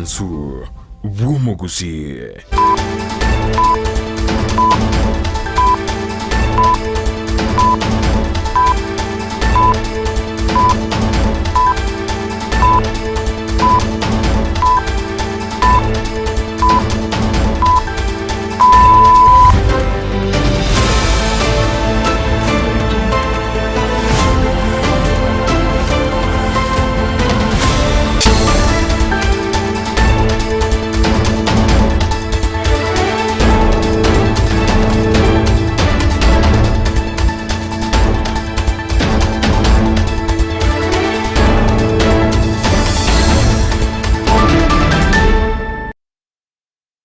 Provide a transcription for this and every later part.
Obosayansu bw'omogusii.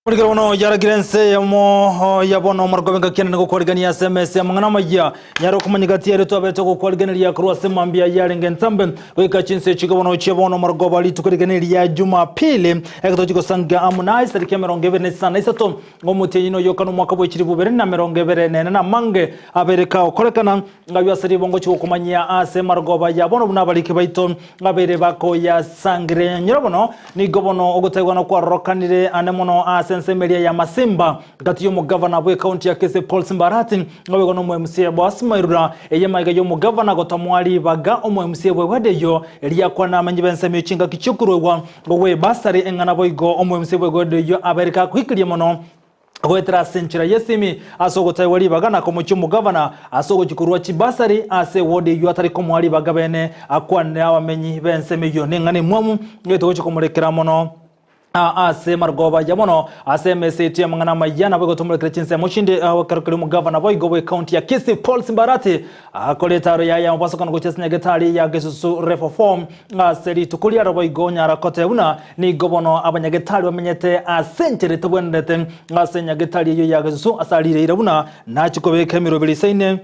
Korikera bono yarakire ense eyemo ya bono omorokobia ngaki ene gokwarigania ase emesa y'amang'ana amayia nyare okomanya gati yaria twabete gokwarigeneria korwa ase mambia yarenge entambe goika chinsa echi iga bono chia bono omorogoba rituko rigena eria Jumapili ekero tochi gosangia amo naye chitariki 25 omotienyi noyoka nomwaka bwe chilifu bibere na 24 na amange abere kagokorekana Ngaywe ase ribongo chigokomanyia ase marogoba ya bono buna abariki baito abere bakoyasangire. Nyora bono, nigo bono ogotaigwana kwarorokanire ane mono ase ensemo eria ya Masimba gati y'omogavana bw'ekaunti ya Kisii Paul Simbarati naboigo nomo MCA Boaz Mairura eye maiga y'omogavana gotamoa ribaga omo MCA bw'ewadi eyio eria akwane amenyi b'ensemo eyio chingaki chiokoruegwa gw'ebasari eng'ana boigo omo MCA bw'ewadi eyio abeire kagoikeria mono Goetera ase enchera y'esimi, ase ogotaigwa ribaga na komochia omogavana ase ogochia korua chibasari ase ewodi eyio atari komoa ribaga bene akwanere abamenyi b'ensemo eyio neng'ana emwamu etogochia komorekera mono ase marogoba ya bono ase emesa yaito y'amang'ana amaya nabo egotomorekera chinsemo chinde ekero keria omogavana boigo bw'ecounty ya Kisii Paul Simbarati akore etaro yaye y'amabasokano gochia ase nyagetari ya Gesusu Level 4 Ase rituko riaro boigo onyara goteba buna nigo bono abanyagetari bamenyete ase enchera etabwenerete ase nyagetari eyio ya Gesusu ase arireire buna nachie kobeka emeroberi isaine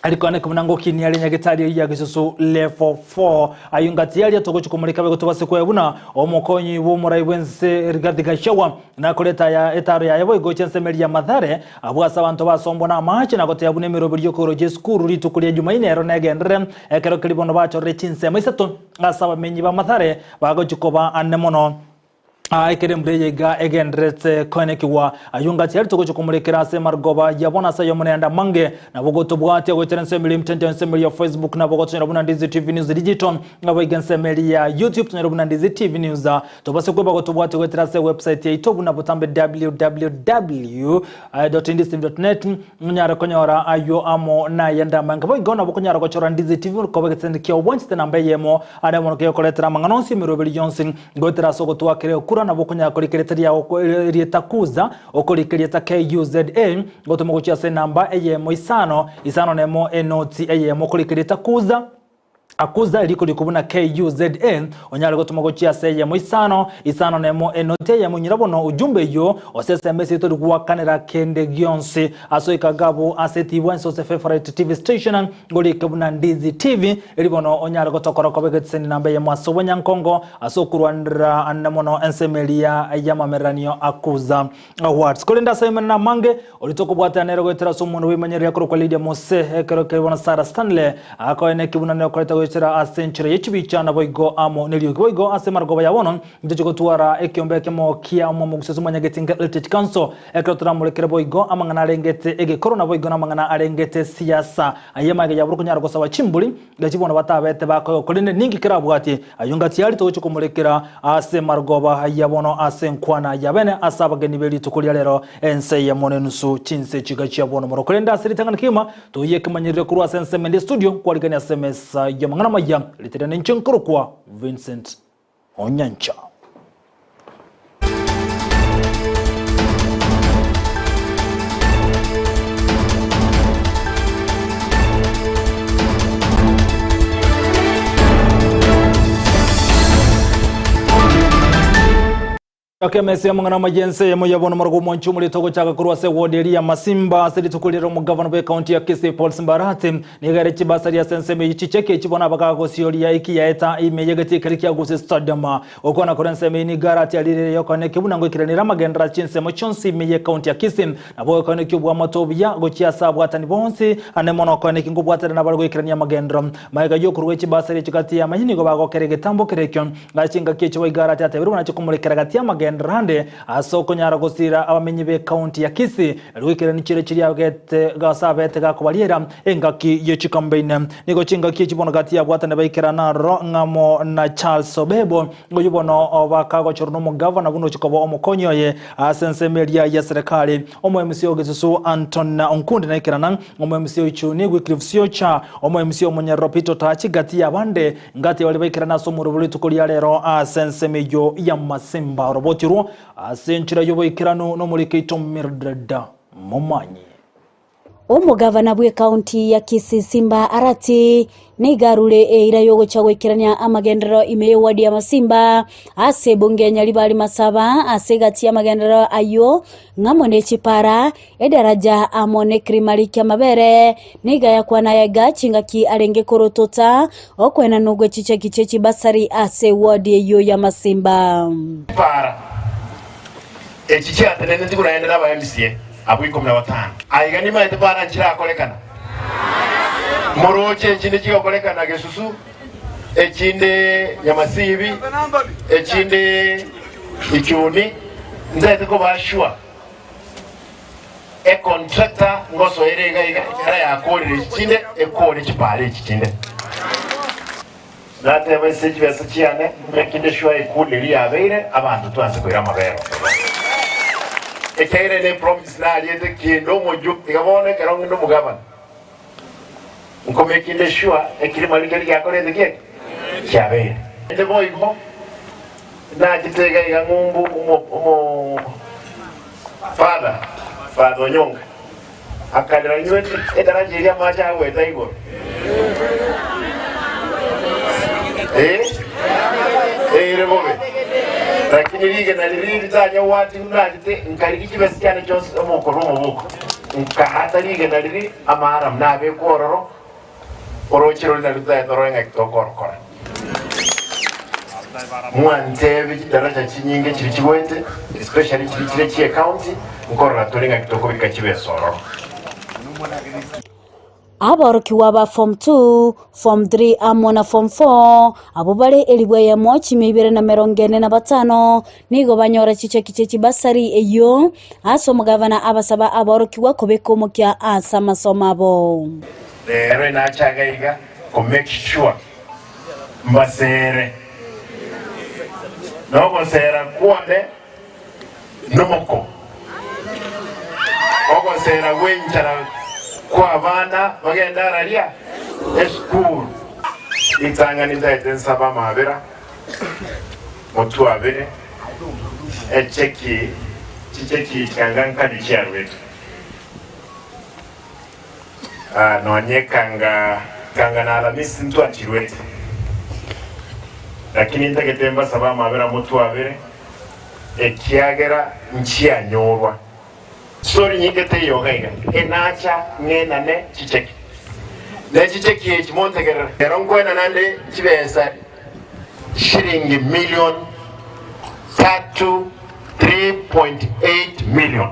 rikwaneke buna ngokinia are nyagetari eyio ya Gesusu level 4. Ayio ngati aria togochia komoreka bego tobase kweba buna omokonyi bw'omorai bw'ense Rigathi Gachagua nakoreta aya etaro yaye boigo gochia ensemo eria ya Mathare Abwo ase abanto basombwa namaache na gotebia buna emeroberi y'okoorokia esukuru rituko ria Jumaine ero negenderere, ekero keria bono bachorire chinsemo isato ase abamenyi ba Mathare bagochia koba ane mono. Aa ekero embura eye iga egendererete koenekigwa, ayio ngati aria togochia komorekera ase marogoba ya bono ase aye omonene amange, nabo gotobwatia goetera ensemo eria emitandao ensemo eria ya Facebook nabo gotonyora buna Ndizi TV News Digital, nabo iga ensemo eria ya YouTube tonyore buna Ndizi TV News. Tobase kweba gotobwatia goetera ase ewebsite yaito buna botambe www.ndizitv.net onyare konyora ayio amo nayende amange. Boigo nabo okonyara gochora Ndizi TV koba egetende kiao bwanchete namba eyemo are mono kegokoretera amang'ana onsi emeroberi yonsi goetera ase ogotwakera ekura nabo okonyara korika erieta riao erieta kuza okorika erieta KUZA gotoma gochia ase enamba eyemo isano isano nemo enoti eyemo okorika erieta kuza Akuza eriko riko buna KUZA, onyare gotoma gochia ase eyemo isano, isano nemo enoti eyemo nyira bono ujumbe eyio ose SMS etori goakanera kende gionsi. Ase oika gabu ase TV One ose favorite TV station ngorike buna Ndizi TV eri bono onyare gotokora koba egetiseni namba eyemo ase obonyankongo ase okorwanera ane mono ensemo eria y'amamereranio Akuza Awards. Korende ase amanene amange, oria tokobwatana nere goetera ase omonto bw'emanyereria korokwa Lydia Mose, ekero keria bono Sarah Stanley akoene ki buna nekoreta goetera ase enchera ye chibicha naboigo amo neriogi boigo ase marogoba ya bono ntoche gotwara ekiombe ekemo kia omomogusii ase mwanyagetinga Heritage Council ekero toramorekere boigo amang'ana arengete egekoro naboigo namang'ana arengete siasa aye magega yaboro konyara gosaba chimbori Gachia bono batabete bakoegwa, korende ninki kerabwatie ayio ngati aria togochia komorekera ase marogoba aya bono ase enkwana ya bene ase abageni be rituko ria rero ense eyemo nenusu chinse chigachia bono moro. Korende ase ritang'ani kegima toyie ekemanyererio korwa ase ensemo ende estudio kwarigania ase emesa y'amang'ana amaya ritere ninche nkorokwa Vincent Onyancha. Ake emesa y'amang'ana amaya ense eyemo ya bono morago omwanchi omorito ogochaka korwa ase eward eria ya Masimba ase rituko riria omogavana bw'ekaunti ya Kisii Paul Simba Arati nigo ere chibasari ase ensemo eyio chicheke echi bono abagagosioria eki yaeta ime y'egetii keria kia Gusii Stadium. Gokwana korwa ensemo eyio nigo Arati aririre yokoeneki buna ngoikeranire amagenderero ase chinsemo chionsi ime y'ekaunti ya Kisii nabo okoeneki obwamate obuya gochia ase abwatani bonsi ande mono okoeneki ngobwatana nabare goikerania amagenderero. Magega y'okorua echibasari echi gati y'amanyi nigo bagokera egetambo keria ekio Ase chingaki echio boigo Arati atebirie buna achie komorekera gati y'amagenderero ande ase okonyara gosiira abamenyi b'ekaunti ya Kisii erio goikerania chiira chiria agete gose abete gakobariera engaki ye chikambeine. Nigo chingaki echi bono gati yabwatane baikerana aroro ng'amo na Charles Obebo oyio bono bakagochorwa nomogavana buna ochia koba omokonyi oye ase ensemo eria ya serekari. Omo-MC o Gesusu Anton Onkundi naikerana, omo-MC o Ichuni Wycliffe Siocha, omo-MC o Munyariro Peter Otachi gati y'abande Ngati baria baikerane ase omorwebo rituko ria rero ase ensemo eyio y'amasimba orobotirwe ase enchera y'oboikeranu nomoriki oito Mildred Momanyi. Omogavana bw'ekaunti ya Kisii Simba Arati nigo arure eira y'ogocha goikerania amagenderero ime y'ewadi ya Masimba ase ebunge ya Nyaribari Masaba ase egati y'amagenderero ayio ng'amo ne chipara, Edaraja amo nekirimari ki'amabere nigo ayakwana ayaiga chingaki arenge korotota okoenanwa gwe chicheki chie chibasari ase ewodi eyio y'amasimba. Chipara echi chiateneneti buna ende naba MCA abwo ikomi na batano. Aiga nimaete para nchirakorekana. Moroche echinde chigokorekana Gesusu, echinde Nyamasibi, echinde Ichuni, ntaete koba sure. Econtractor ngosoere iga iga ekero yakorire echi chinde ekore chipara echi chinde. Nateba ase chibesa chiane mbeke sure ekunda eria yabeire abanto twanse koira amabere ororo. Ekiagera ne promise nariete kende omoyio tiga bono ekero ng'ende omogabana nkomekinde sure ekirima riria giakorete ki? Kiabeire. Naende boigo nachete iga iga ng'umbu omo omo Father, Father Onyonka akarera inwe edaraja eria amache agoeta igoro. Eh? Ere bobe. Lakini rigena riria ritanya gwati nachete nkarigi chibesa chiane chionsi omokorwa omobuko. Nkaata rigena riria amaaramu nabekwa ororo Oroche roria nario totaete rore ng'aki tokorokora. Mwantebie chidaraja chinyinge chiria chigoete, especially chiria chire chie county, nkorora tore ng'aki tokobeka chibesa ororo. Aborokigwa ba Form 2, Form 3 amo na Form 4 abwo bare elifu eyemo chimia ibere na emerongo ene na batano nigo banyora chicheki chie chibasari eyio ase omogavana abasaba aborokigwa kobeka omokia ase amasomo abo. Rero inachaga iga ko make sure mbasere nogosera kwone nomoko, ogosera gwenchara kwabana bagende araria esukuru. Ritang'ani ntaete nsabe amabera motwabere echeki chicheki chianga nkani chiaruetwe. Nonye kanga kanga na Alamisi ntwachirwete, lakini ntagete mbasabe amabera motwabere, ekiagera nchianyorwa. Story nyinge teiyo iga iga, enacha ng'enane chicheki. Ne chicheki echi montegerere. Ero nkoenana nde chibesa shilingi million tatu 3.8 million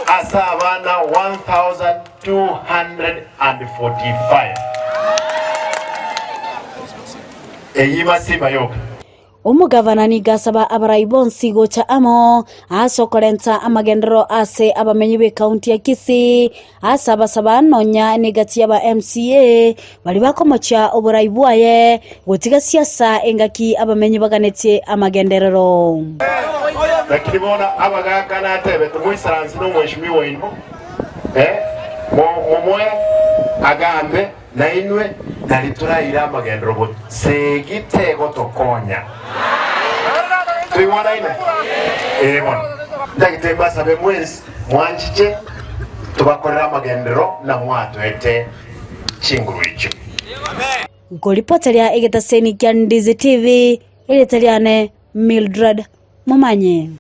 ase abana 1245. Eyio Masimba yoka. Omogavana nigo asaba abarai bonsi gocha amo ase okorenta amagenderero ase abamenyi b'ekaunti ya Kisii, ase abasaba nonya negati y'aba MCA baria bakomochia oborai bwaye gotiga siasa engaki abamenyi baganetie amagenderero. Lakini bono abagaaka natebete moisaranse nomweshimiwa oino, eh, momoe agambe Nainwe nari toraire amagenderero gose tegotokonya. Toigwanaine? Ee bono. Ntagete mbasabe mwensi mwanchiche tobakorere amagenderero na mwatoete chinguru echio. Nkoripoteria egetaseni kia Ndizi TV, erieta riane. Mildred Momanyi.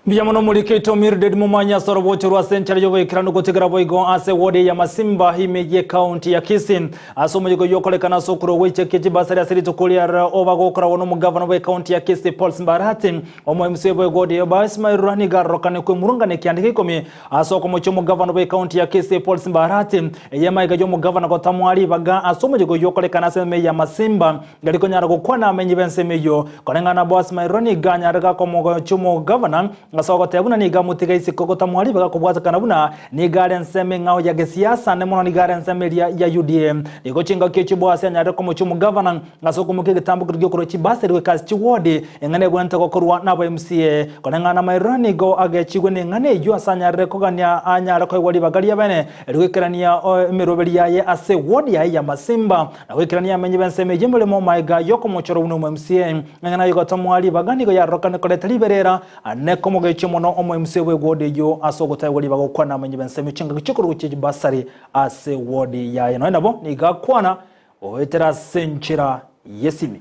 Mbuya mono morikeito Mildred Momanyi ase orobocho rwa ase enchera y'oboikeranu gotigera boigo ase ward ya Masimba ime ye county ya Kisii. Ase omoyega oyio okorekana ase okorua gw'echiaki chibasari ase rituko riarero oba gokoragwa n'omogavana bwe county ya Kisii Paul Simba Arati, omoMCA bwe ward eyo Ba Ismail Rura nigo arorokane kwemurungana ekianda gia ikomi ase okomochia omogavana bwe county ya Kisii Paul Simba Arati eye maiga y'omogavana gotamoa ribaga ase omoyega oyio okorekana ase ime ya Masimba Ngari konyara gokwana amenyi b'ensemo eyio. Koreng'ana na Boasi Mairura nigo anyare gakomogochia omogavana, ase ogoteba buna nigo amotiga isiko gotamoa ribaga kobwatekana buna nigo are ensemo eng'ao ya gesiasa ande mono nigo are ensemo eria ya UDA. Nigo chingaki echio Boasi anyarire komochia omogavana ase okomokia egetambo keria gi'okorua chibasari goika ase chiwodi eng'ana ebwenerete gokorwa naba MCA. Koreng'ana na Mairura nigo agechigwe neng'ana eyio ase anyarire kogania anyare koegwa ribaga riabene rigoikerania emeroberi yaye ase ewodi yaye ya Masimba. Na goikerania amenyi b'ensemo eyio emeremo magega y'okomochora buna omo-MCA. Eng'ana y'ogotomoa ribaga nigo yarorokane koreta riberera, ne komogechia mono omo-MCA bw'eward eyio ase ogotaegwa ribaga gokwana amenyi b'ensemo chingaki chi'okorwa gochia chibasari ase eward yaye. Nonya nabo nigo akwana goetera ase enchera y'esimi.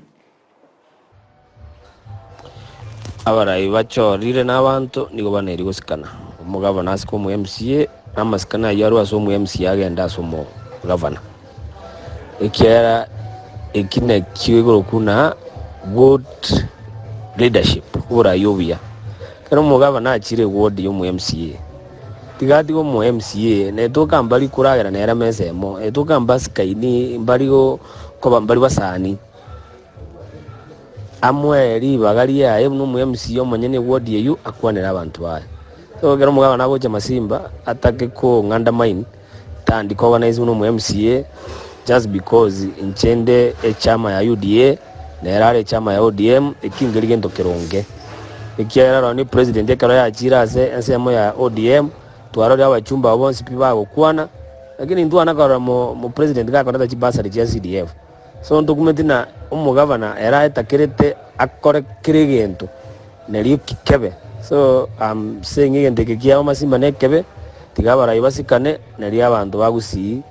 Abarai bachorire nabanto nigo baneri gosikana. Omogavana asike omo MCA, na amasikani ayio arwe ase omo MCA agende ase omogavana. Ekiagera eki nakio ekorokwa buna good leadership, oborai obuya. Ekero omogavana achire eward ya omo MCA, tiga atige omo MCA, netoka mbari koragera nere emesa emo, etoka mbasikaini, mbari koba mbari basani. Amoe ribaga riaye buna omo-MC omonyene eward eyio akwanere abanto baye. So ekero omogabana agocha Masimba atake ko ng'undermine tandi ko organize buna omo-MCA just because inche nde echama ya UDA nere are echama ya ODM ekio nkeri gento keronge. Ekiagera rero ni president ekero yachire ase ensemo ya ODM twarorire abachumba abwo bonsi pi bagokwana lakini ntwana korora mo president gakoreta chibasari chia CDF. So ntokumeti na omogavana ere aetakerete akore kera egento nerio kebe. So am saying egento eke kiabo masimba nekebe, tiga abarai basikane nerio abanto ba Gusii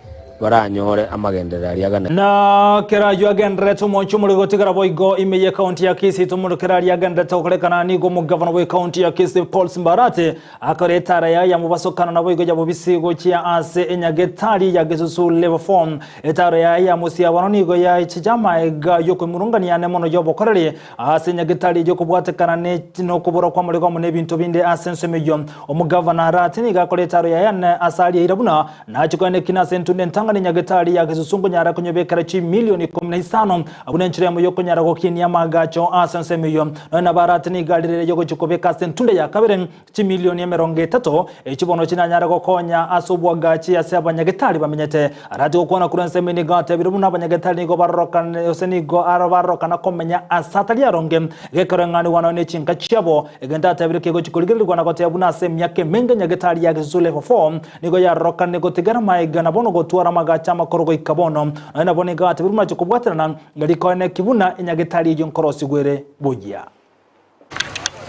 baranyore amagenderero aria agane. Na kera ayio agendererete omochie omorero gotigara boigo ime y'ekaunti ya Kisii tomoro kera aria agendererete gokorekana nigo omogavana bw'ekaunti ya Kisii Paul Simbarati Akora etara yaye ya mobasokano naboigo ya bobisi gochia ase enyagetari ya gesusu level 4. Etaro yaye ya mosiabano nigo yaecheche amaega y'okwemurungania ane mono y'obokoreri ase enyagetari eyio kobwatekana nokobora kw'amarigo amo n'ebinto binde ase ensemo eyio. Omogavana Arati nigo akora etaro yaye ane ase aria eira buna nachie koenda ekina ase entunda entang'ani enyagetari ya gesusu nkonyara konyebekera chimilioni 15 buna enchera eyemo y'okonyara gokinia amaagacho ase ensemo eyio. Nonya nabo Arati nigo aririre yogochia kobeka ase entunda ya kabere Chimilioni 30, echio bono chinanyare gokonya ase obwagachi ase abanyagetari bamenyete. Arati gokwana korwa ensemo nigo atebire buna abanyagetari nigo barorokane gose nigo barorokana komenya ase atari aronge, gekoreng'anigwa nonya ne chinka chiabo. Egento atebire kegochia korigererigwa na goteba buna ase emiaka emenge nyagetari ya Gesusu Level 4 nigo yarorokane gotigera amaega na bono gotwara amagacho amakoro goika bono. Nonya nabo nigo atebire buna achia kobwaterana rikoeneki buna enyagetari eyio nkorosigwa ere buya.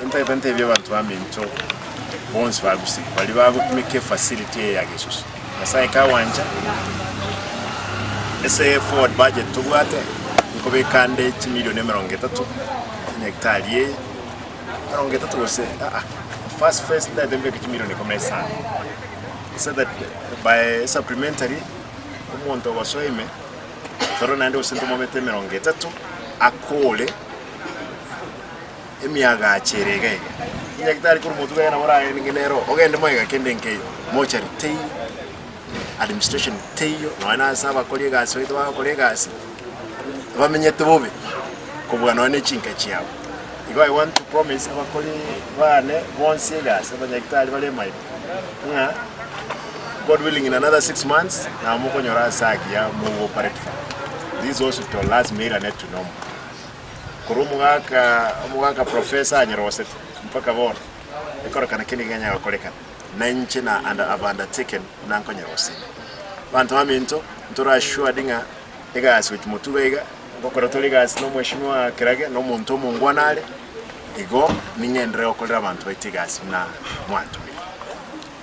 Ntagete ntebie abanto baminto bonsi ba Gusii baria bagotumeka efacility eye ya Gesusu, Nyasaye kagwancha ase forward budget tobwate nkobeka ande chimilion 30 nyagetari eye, 30 gose aa first phase ntagete mbeke chimilion 15 so that by supplementary omonto ogosoa ime toro naende gose ntomomete 30 akore. emiagacho ere iga iga. Nyagetari korwa motwe gaya nabo orarenge nero ogende magega kende nkeiyo, mochari teiyo, administration teiyo, nonya na ase abakori egasi baito bagokora egasi, bamenyete bobe kobua nonya ne chinka chiabo. Igo I want to promise abakori bane bonsi egasi, abanyagitari bare emaino, ng'a God willing in another 6 months nabo mokonyora ase agiya mogo operate from. This hospital lazima eirane to normal. Korwa omogaka omogaka professor anyerosete mpaka bono, ekorekana kende gekanyara gokorekana, na inche na and have undertaken buna nkonyerosia. Abanto baminto, ntore assured ng'a egasi gochia motwe iga iga, ngokora tore egasi na omweshimiwa Kerage, na omonto omongwana are, igo ning'enderere gokorera abanto baito egasi buna mwantomire.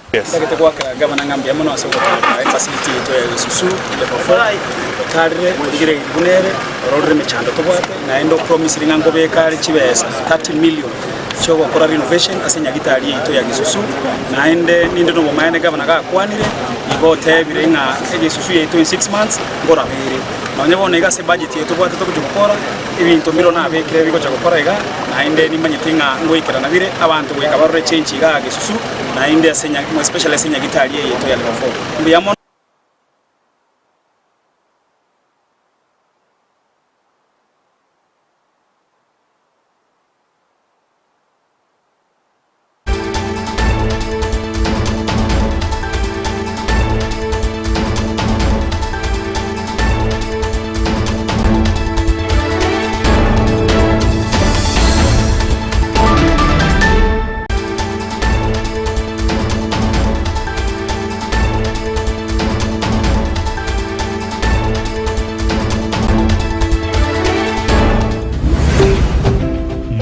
Ntagete goakera gavana ng'a mbuya mono ase ogotoa efacility yaito ya Gesusu level 4, otarire origereiri buna ere, ororire emechando tobwate, naende opromisire ng'a nkobeka are chibesa 30 million chiogokora renovation ase enyagitari yaito ya Gesusu, naende ninde nobomaene gavana gakwanire, igo otebire ng'a egesusu yaito in 6 months nkoraba ere. Nonye bono iga ase ebudget eye tobwate togochia gokora, ebinto mbiro nabekire bigocha gokora iga, naende nimanyete ng'a ngoikerana bire, abanto goika barore change igaa Gesusu, naende ase especially ase enyagitari eye yaito ya level 4. Mbuya mono.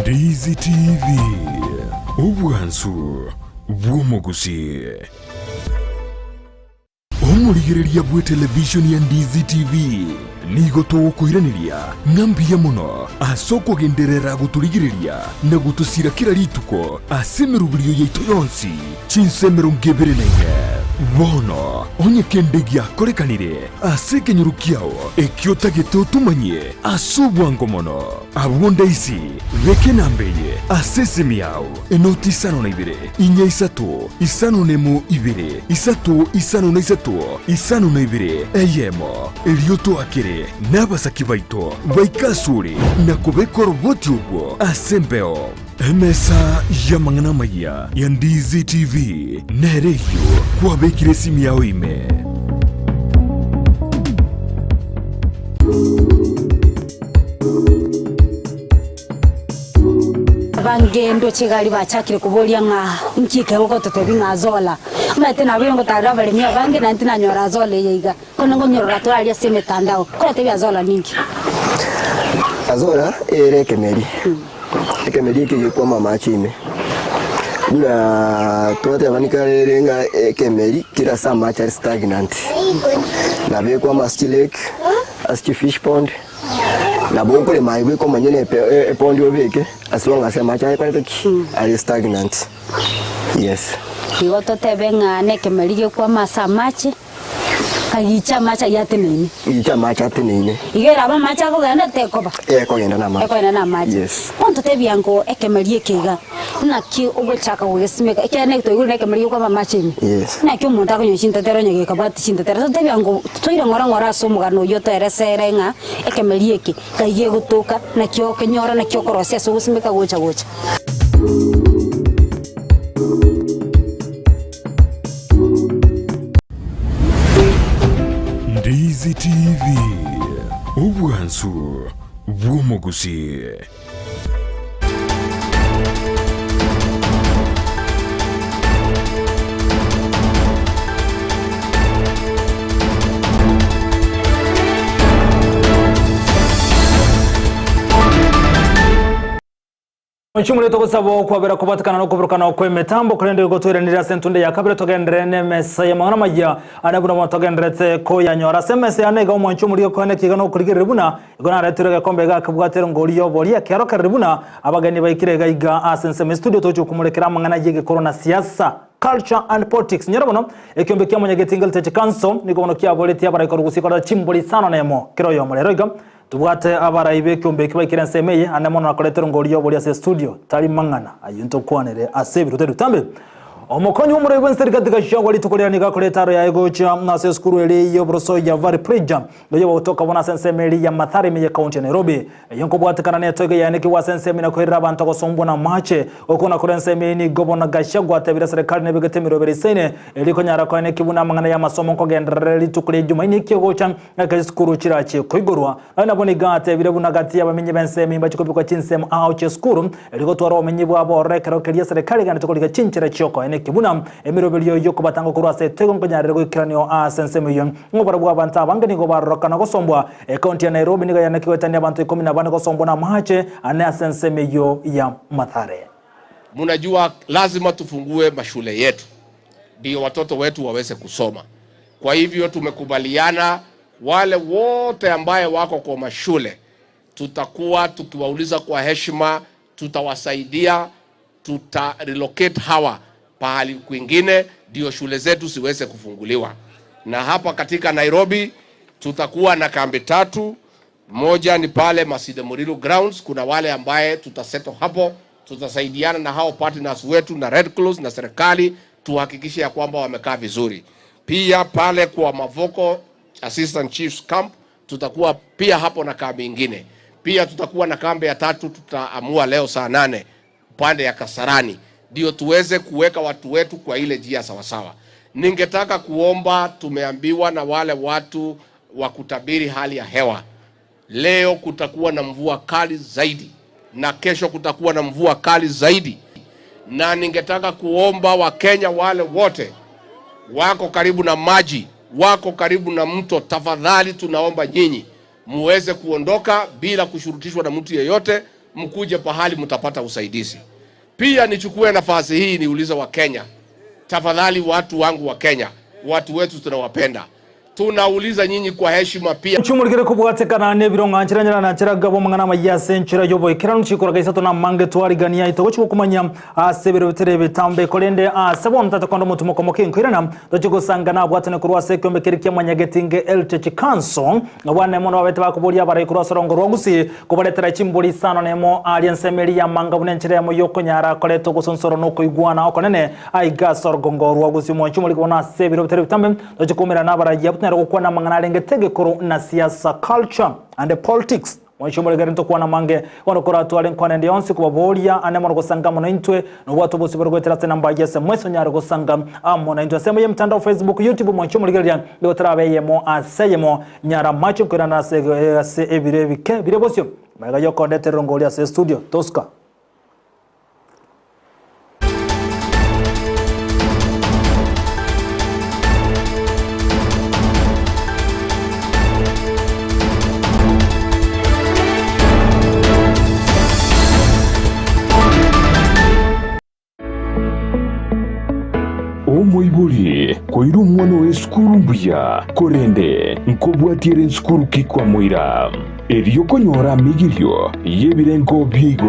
Ndizi TV, obwansu bw'omogusii. Omorigereria bw'etelevishoni ya Ndizi TV nigo togokoiraneria ng'a mbuya mono ase okogenderera gotorigereria na gotosira kera rituko ase emeroberio yaito yonsi chinsa 24. Bono onye kende giakorekanire ase ekenyoro kiao ekio otagete otomanyie ase obwango mono, abwo ndaisi beka enamba eye ase esimi yao. Enoti isano na ibere, inya isato, isano nemo ibere, isato isano na isato, isano na ibere, eyemo. Erio toakere nabasaki baito baike asore na kobeka oroboti obwo ase embeo. Emesa y'amang'ana amayia ya Ndizi TV nere eyio kwabekire esimi yao ime. Abange ndoche egari bachakire koboria ng'a inki ekero gototebia ng'a Azola. Omanyete nabeire ngotarera abaremi abange naende tinanyora Azola eye iga, korende ngonyorora tore aria ase emetandao. Koratebie Azola ninki? Azola ere ekemeri, ekemeri eke gekwama amache ime, buna twateba nikare ere ng'a ekemeri kere ase amache are stagnant, nabo ekwama ase chilake, ase chifish pond. Nabo okorema aye bweka omonyene epondi obeke as long as amache aye korete ki? Are stagnant. Yes. Igo totebe ng'a nekemeri gekwama ase amache, kagicha amache ayio ateneine. Gicha amache ateneine. Igo erabe amache akogenda tekoba. Ekogenda na amache. Ekogenda na amache. Yes. Bono totebia ngo ekemeri eke iga, naki ogochaka gogesimeka, ekiagera naki twaigure nekemeri gekwama amache ime. Yes. Naki omonto akonywa chintetero onye gekabwati chintetero, totebia ngo Toire ng'ora ng'ora ase omogano oyio toeresere ng'a ekemeri eke ngai gegotoka, naki okenyora, naki okorosia ase ogosimeka gocha gocha. Ndizi TV, obwansu bw'omogusii. Omochie togosaba okwabera kobatikana nokoburukana okw'emetambo korende igo toiranire ase entunde ya kabere togenderere nemesa y'amang'ana amaya ane buna bono togendererete koyanyora ase emesa yane iga omwanchi omorige koeneki iga nokorigereria buna Igo naretirwe egekombe iga akebwate erongori y'oboria, ekeorokereri buna abageni baikire iga iga ase ensemo estudio toche gokomorekera amang'ana y'egekoro na siasa, culture and politics. Nyora bono, ekiombe kia Mwanyagetinga Heritage Council nigo bono kiaboretie abarai korwa gusii koreta chimbori isano na emo kera oyomo. Rero iga tobwate abarai b'ekiombe eki baikire ensemo eye ande mono nakoreta erongori y'oboria ase estudio. Tari mang'ana ayio ntokwanere ase ebirwe tari bitambe. Omokonyi bw'omorwoti bw'ense Rigathi Gachagua rituko riria nigo akoreta aro yaye gocha ase esukuru eria y'oboroso ya Valley Bridge Noyo bagotoka bono ase ensemo eria ya Mathare ime ye county ya Nairobi. Eyio nkobwatekana netoigo yaenekigwe ase ensemo ina koirera abanto gosombwa namache. Gokuna korwa ensemo eyio nigo bono Gachagua atebire serikali nebegete emeroberi isaine eria ekonyara koenekia buna amang'ana y'amasomo nkogenderera rituko ria Jumaine ekia gocha ekero chisukuru chirachie koigorwa. Nonya nabo nigo atebire buna gati y'abamenyi b'ensemo eyio mbachie kobekwa chinsemo ao chi'esukuru erio gotwara obomenyi bwabo ororo ekero keria serikali egenderete korigia chinchera chiokoenekia buna emeroberio y'okobatanga korwa ase etoigo nkonyarire goikeranio ase ensemo eyio. Ng'oboro bw'abanto abange nigo barorokana gosombwa. Ekaunti ya Nairobi nigo yanekia goetania abanto ikomi na bane gosombwa namaache ane ase ensemo eyio ya Mathare. Munajua lazima tufungue mashule yetu. ndio watoto wetu waweze kusoma. Kwa hivyo tumekubaliana wale wote ambaye wako kwa mashule tutakuwa tukiwauliza kwa heshima, tutawasaidia, tuta relocate hawa pahali kwingine, ndio shule zetu ziweze kufunguliwa. Na hapa katika Nairobi tutakuwa na kambi tatu. Moja ni pale Masinde Muliro grounds, kuna wale ambaye tutasettle hapo, tutasaidiana na hao partners wetu na Red Cross na serikali tuhakikishe ya kwamba wamekaa vizuri. Pia pale kwa Mavoko Assistant Chiefs Camp tutakuwa pia hapo na kambi ingine. Pia tutakuwa na kambi ya tatu, tutaamua leo saa nane pande ya Kasarani, ndio tuweze kuweka watu wetu kwa ile njia sawasawa. Ningetaka kuomba, tumeambiwa na wale watu wa kutabiri hali ya hewa, leo kutakuwa na mvua kali zaidi na kesho kutakuwa na mvua kali zaidi, na ningetaka kuomba Wakenya wale wote wako karibu na maji, wako karibu na mto, tafadhali tunaomba nyinyi muweze kuondoka bila kushurutishwa na mtu yeyote, mkuje pahali mtapata usaidizi. Pia nichukue nafasi hii niulize Wakenya, tafadhali, watu wangu wa Kenya, watu wetu tunawapenda, tunauliza nyinyi kwa heshima pia Nchumurikire kobwatekana nebiro ng'a nchera nyara na nchera gabo mang'ana amaya ase enchera y'oboikeranu chikoraga isato na amange twarigania itogochi gokomanya ase ebiro bitere ebitambe korende ase bono tata konda omotumo komoke nkoirana tochi gosanga nabwatane korwa ase ekiombe keria kia Mwanyagetinge Heritage Council abwane mono babete bakoboria abarai korwa ase orongo rwa Gusii kobaretera chimbori isano nemo aria ensemo eria y'amanga buna enchera eyemo y'okonyara koreta ogosonsora na okoigwana okonene aiga ase orogongo rwa Gusii Omwanchi omoriki bono ase ebiro bitere ebitambe Toche koumerana nabarayia tonyare gokwana amang'ana arenge tegekoro na siasa, culture and politics. Mwanche omoregere ntokwana amange bono koratware nkwana ende yonsi kobaboria ane mono gosanga amo naintwe nobwate obosio bore goetera ase enamba ya SMS onyare gosanga amo naintwe ase emo y'emtandao Facebook, YouTube mwanche omorigereria nigo torabe eyemo ase eyemo nyara amache nkoirana ase ase ebiro ebike bire bosio magega y'okondetera erongori ase estudio. Tosca. Omoibori koira omwana oye esukuru mbuya, korende nkobwatia ere nsukuru ki kwamoira? Erio konyora amigirio y'ebirengo bia igoro.